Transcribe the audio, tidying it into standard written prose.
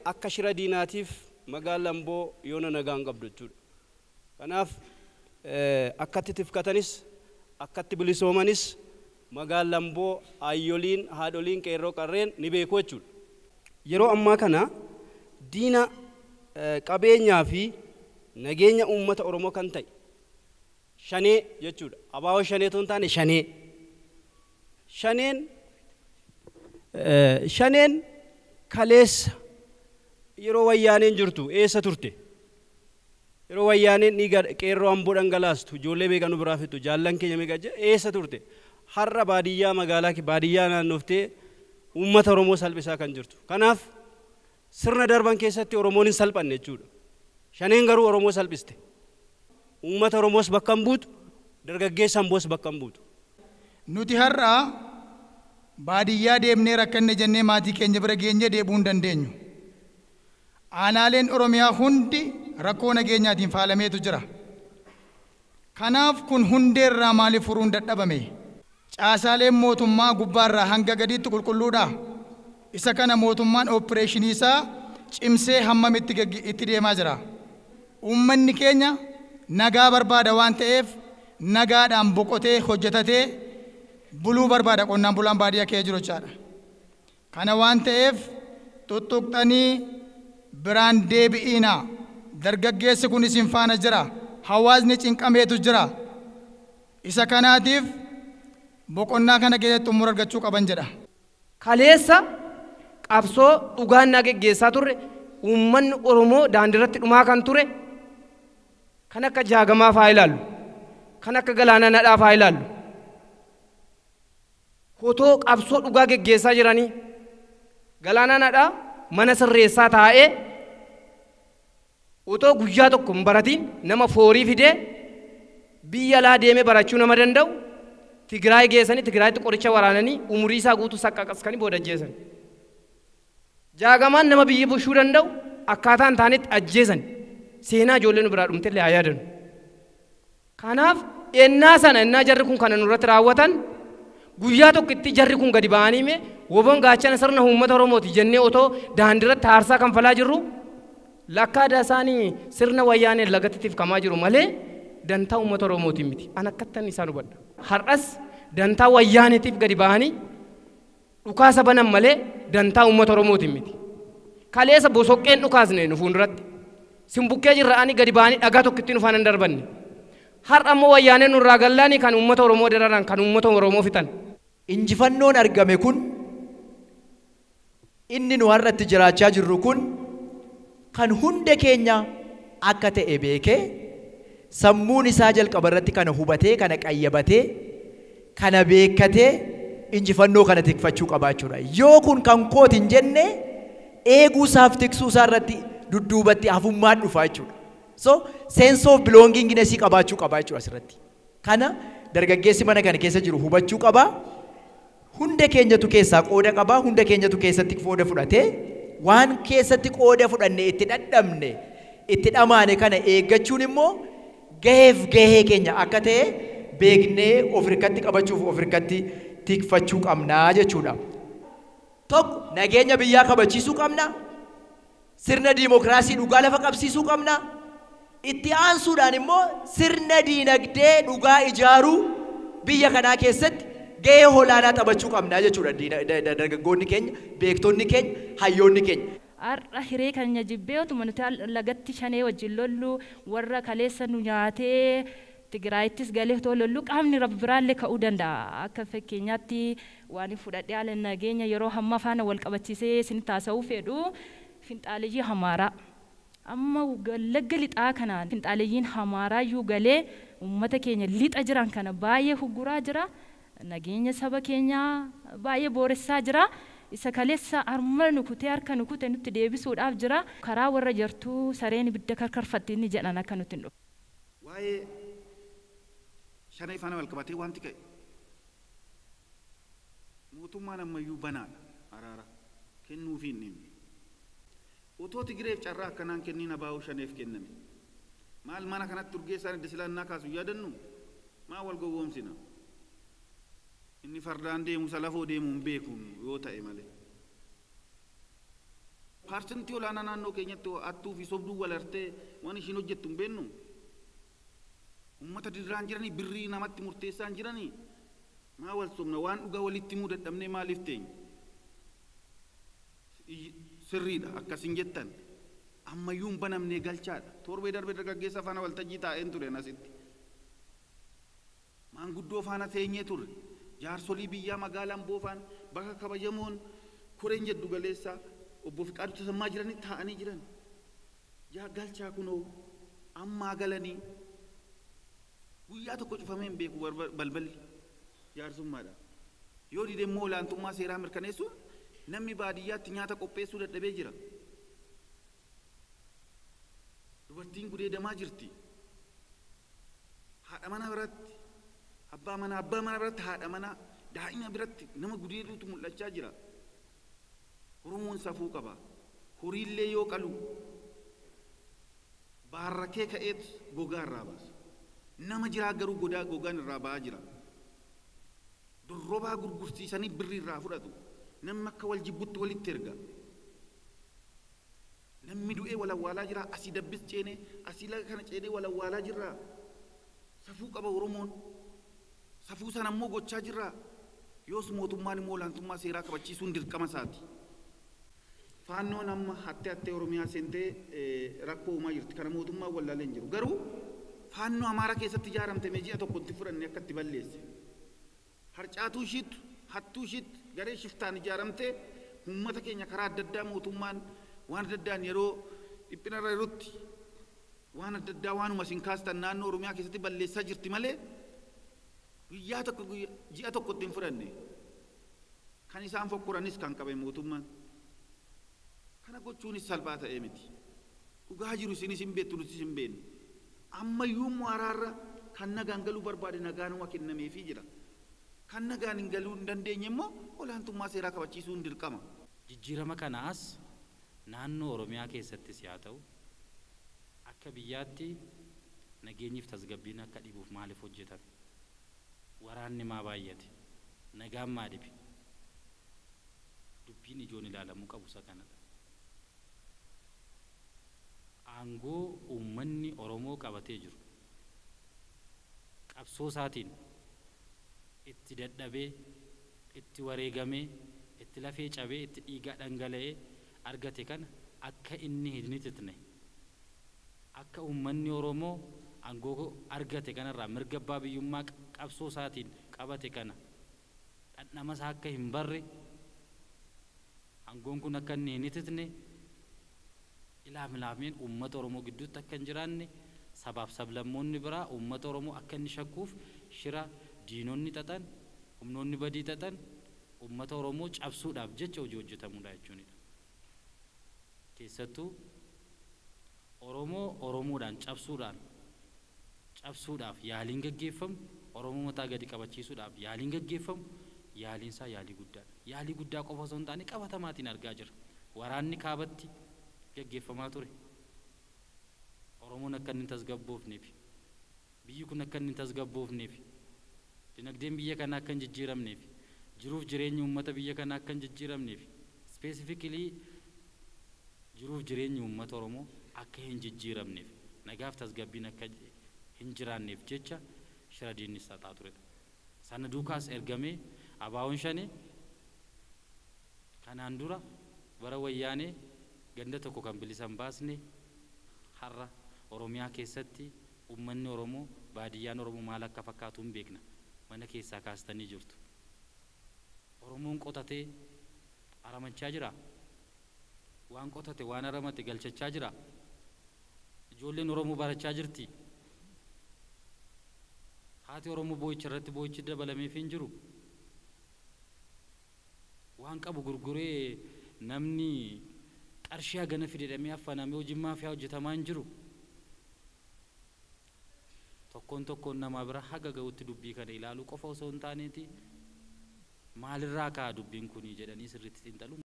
Akka shira diinaatiif magaalaan Amboo yoona nagaan qabdu jechuudha. Kanaaf akkatti tifkatanis akkatti bilisoomanis magaalaan Amboo ayyoliin haadholiin qeerroo qarreen ni beeku jechuudha. Yeroo ammaa kana diina qabeenyaa fi nageenya uummata Oromoo kan ta'e shanee jechuudha. Abaaboo shanee otoo hin taane shanee. Shaneen kaleessa yeroo wayyaaneen jirtu eessa turte? Yeroo wayyaaneen dhiiga qeerroo Amboo dhangalaastu ijoollee meeqa nu biraa fixu jaallan keenya meeqa eessa turte? Har'a baadiyyaa magaalaa baadiyyaa naannoftee uummata Oromoo salphisaa kan jirtu. Kanaaf sirna darban keessatti Oromoon hin salphanne jechuudha. Shaneen garuu Oromoo salphiste. Uummata Oromoos bakka hin buutu, dargaggeessa Amboos bakka hin buutu. Nuti har'a baadiyyaa deemnee rakkanne jennee maatii keenya bira geenyee deebi'uu hin dandeenyu. Aanaaleen Oromiyaa hundi rakkoo nageenyaatiin faalameetu jira. Kanaaf kun hundeerraa maaliif furuun dadhabame? Caasaaleen mootummaa gubbaarraa hanga gadiitti qulqulluudha. Isa kana mootummaan opereeshinii isaa cimsee hammam itti deemaa jira. Uummanni keenya nagaa barbaada waan ta'eef nagaadhaan boqotee hojjetatee buluu barbaada qonnaan bulaan baadiyyaa keessa jiru jechaadha. Kana waan ta'eef tuttuqxanii biraan deebi'iina. Dargaggeessi kun isin faana jira. Hawaasni cinqameetu jira. Isa kanaatiif boqonnaa kana keessatti xumura argachuu qaban jedha. Kaleessa qabsoo dhugaannaa geggeessaa turre uummanni Oromoo daandiirratti dhumaa kan ture kan akka Jaagamaa fa'aa ilaallu, kan akka Galaanaa Nadhaa fa'aa ilaallu. Otoo qabsoo dhugaa geggeessaa jiranii Galaanaa Nadhaa mana sirreessaa taa'ee otoo guyyaa tokko hin baratiin nama foorii fidee biyya alaa deemee barachuu nama danda'u Tigraay geessanii Tigraayitti qoricha waraananii umurii isaa guutuu saqqaqaskanii booda ajjeesan. Jaagamaan nama biyya bulchuu danda'u akkaataa hin taanetti ajjeesan. Seenaa ijoollee nu biraa dhumtellee haa yaadannu. Kanaaf ennaa sana ennaa jarri kun kana nurratti raawwatan guyyaa tokko itti jarri kun gadi ba'anii mee woboon gaachana sirna uummata Oromooti jennee otoo daandiirratti aarsaa kanfalaa jirru lakkaa isaanii sirna wayyaaneen lagatti tifkamaa jiru malee dantaa uummata Oromootiin miti. An akkattan isaan hubadha. Har'as dantaa wayyaaneetiif gadi ba'anii dhukaasa banan malee dantaa uummata Oromootiin miti. Kaleessa bosoqqeen dhukaasne nu fuulduratti. Simbukkee jirra'anii gadi ba'anii dhagaa tokko ittiin ufaan hin darbanne. Har'a ammoo wayyaaneen nurraa gallaanii kan uummata Oromoo dararan kan uummata Oromoo fixan. Injifannoon argame kun inni nu har'atti jiraachaa jirru kun kan hunda keenya akka ta'e beekee sammuun isaa jalqaba irratti kana hubatee kana qayyabatee kana beekkatee injifannoo kana tikfachuu qabaachuudha. Yoo kun kan kooti hin jenne eeguu isaaf tiksuu isaa irratti dudduubatti hafummaan dhufa jechuudha. So sense of belongingness qabaachuu qabaa jechuudha asirratti. Kana dargaggeessi mana kana keessa jiru hubachuu qabaa. Hunda keenyatu keessaa qooda qabaa, hunda keenyatu keessatti qooda fudhatee waan keessatti qooda fudhanne itti dadhabne itti dhamaane kana eeggachuun immoo gaheef gahee keenya akka ta'e beeknee of hirkatti qabachuuf of hirkatti tikfachuu qabnaa jechuudha. Tokko nageenya biyyaa kabachiisuu qabna. Sirna diimokiraasii dhugaa lafa qabsiisuu qabna. Itti aansuudhaan immoo sirna diinagdee dhugaa ijaaruu biyya kanaa keessatti gahee olaanaa taphachuu qabna jechuudha. Dargaggoonni keenya, beektonni keenya, hayyoonni keenya. Har'a hiree keenya jibbee otuma nuti lagatti shanee wajjin lollu warra kaleessa nu nyaatee Tigraayittis galee otoo lollu qaamni biraallee ka'uu danda'a. Akka fakkeenyaatti waan fudhadhee haala nageenya yeroo hamma faana wal qabachiisee isin taasisuu fedhu finxaaleyyii Amaaraa. Amma lagga lixaa kanaan finxaaleeyyiin Amaaraa iyyuu galee uummata keenya lixa jiran kana baay'ee hugguraa jira. Nageenya saba keenyaa baay'ee booressaa jira. Isa kaleessa harma nu kutee harka nu kute nutti deebisuudhaaf jira. Karaa warra jartuu sareen ibidda karkarfatti inni jedhan akka nutti hin dhufu. Waa'ee shanee faana wal qabatee wanti ka'e mootummaan ammayyuu banaadha araara kennuufii hin dhimne. Otoo Tigireef carraa akkanaan kenniin abaa'uu shaneef kenname. Maal mana kanatti urgeessaan idda silannaa kaasu yaadannu maa wal gowwoomsina? Inni fardaan deemu isa lafoo deemu hin beeku yoo ta'e malee. Paarsentii olaanaa naannoo keenyatti hattuu fi sobduu wal hartee waan ishiin hojjettu hin beeknu. Uummata dirraan jiranii birrii namatti murteessaan jiranii maa wal sobna waan dhugaa walitti himuu dadhabnee maaliif teenya? Sirriidha akkasin jettan ammayyuu hin banamnee galchaadha. Torbee darbee dargaggeessa faana waltajjii taa'een ture asitti. Maanguddoo faana teenyee turre jaarsolii biyyaa magaalaa Amboo faana bakka kabajamoon koreen jedhu galeessaa obbo Fiqaaduu Tasammaa jiranii taa'anii jiran. Yaa galchaa kunoo ammaa galanii guyyaa tokko cufamee hin beeku balballi jaarsummaadha. Yoo dide immoo olaantummaa seeraa mirkaneessuun namni baadiyyaatti nyaata qopheessuu dadhabee jira. Dubartiin gudeedamaa jirti. Haadha mana biratti, abbaa mana biratti haadha mana, daa'ima biratti nama gudeeduutu mul'achaa jira. Oromoon safuu qaba. Horiillee yoo qalu baarrakee ka'eet gogaa irraa baasa. Nama jiraa garuu gogaan irraa ba'aa jira. Dorrobaa gurgursiisanii birrii irraa fudhatu. Namni akka wal jibbutti walitti erga. Namni du'ee wal awwaalaa jira. Asii dabbis ceenee, asii laga kana ceenee wal awwaalaa jirra. Safuu qaba Oromoon. Safuu sana immoo gochaa jirra. Yoos mootummaan immoo olaantummaa seeraa kabachiisuun dirqama isaati. Faannoon amma hattee hattee Oromiyaa seentee rakkoo uumaa jirti. Kana mootummaan wallaalee hin jiru. Garuu faannoo Amaaraa keessatti ijaaramte mee ji'a tokkotti fudhanne akka itti balleesse. Harcaatuu ishiitu, hattuu ishiitu garee shiftaan ijaaramtee uummata keenya karaa adda addaa mootummaan waan adda addaan yeroo dhiphina irra jirutti waan adda addaa waanuma isin kaastan naannoo Oromiyaa keessatti balleessaa jirti malee guyyaa tokko ji'a tokkotti hin fudhanne. Kan isaan fokkuranis kan qabe mootummaan. Kana gochuunis salphaa ta'ee miti. Dhugaa jiru isinis hin beektu nutis hin beeknu. Ammayyuu immoo araarra kan nagaan galuu barbaade nagaanuma kennameefii jira. Kan nagaan hin galuu hin dandeenye immoo olaantummaa seeraa kabachiisuun dirqama. Jijjiirama kanaas naannoo Oromiyaa keessattis yaa ta'u akka biyyaatti nageenyiif tasgabbiin akka dhibuuf maaliif hojjetame? Waraanni maa baay'ate? Nagaan maa dhibe? Dubbiin ijoon ilaalamuu qabu isa kanadha. Aangoo uummanni Oromoo qabatee jiru qabsoo isaatiin itti dadhabee, itti wareegamee, itti lafee cabee, itti dhiigaa dhangala'ee argate kana akka inni hin ititne, akka uummanni Oromoo aangoo argate kanarraa mirga abbaa biyyummaa qabsoo isaatiin qabate kana dhandhama isaa akka hin barre, aangoon kun akka inni hin ititne, ilaam-ilaameen uummata Oromoo gidduutti akka hin jiraanne, sabaaf sablammoonni biraa uummata Oromoo akka inni shakkuuf shira diinonni xaxan, humnoonni badii xaxan uummata Oromoo cabsuudhaaf jecha hojii hojjetamudha jechuunidha. Keessattuu Oromoo Oromoodhaan cabsuudhaaf yaaliin gaggeeffamu, Oromoo mataa gadi qabachiisuudhaaf yaaliin gaggeeffamu, yaaliin isaa yaalii guddaadha. Yaalii guddaa qofa osoo hin taane qabatamaatiin argaa jirra. Waraanni kaabatti gaggeeffamaa ture. Oromoon akka inni hin tasgabboofneef, biyyi kun akka inni hin tasgabboofneef, dinagdeen biyya kanaa akka hin jijjiiramneef, jiruuf jireenyi uummata biyya kanaa akka hin jijjiiramneef, ispeesifikilii jiruuf jireenyi uummata Oromoo akka hin jijjiiramneef, nagaaf tasgabbiin akka hin jiraanneef jecha shira diinni xaxaa turedha. Sana duukaas ergamee abaawoon shanee kanaan dura bara wayyaanee ganda tokko kan bilisa hin baasne har'a Oromiyaa keessatti uummanni Oromoo baadiyyaan Oromoo maal akka fakkaatu hin beekna. Mana keessaa kaastanii jirtu. Oromoon qotatee aramachaa jira. Waan qotate waan aramate galchachaa jira. Ijoolleen Oromoo barachaa jirti. Haati Oromoo boo'icha irratti boo'ichi dabalameef hin jiru. Waan qabu gurguree namni qarshii hagana fide jedhamee affanamee hojii maafiyaa hojjetamaa hin jiru. Tokkoon tokkoon namaa bira haga ga'utti dubbii kana ilaaluu qofa osoo hin taaneeti maalirraa ka'a dubbiin kunii jedhanii sirriitti xiinxaluun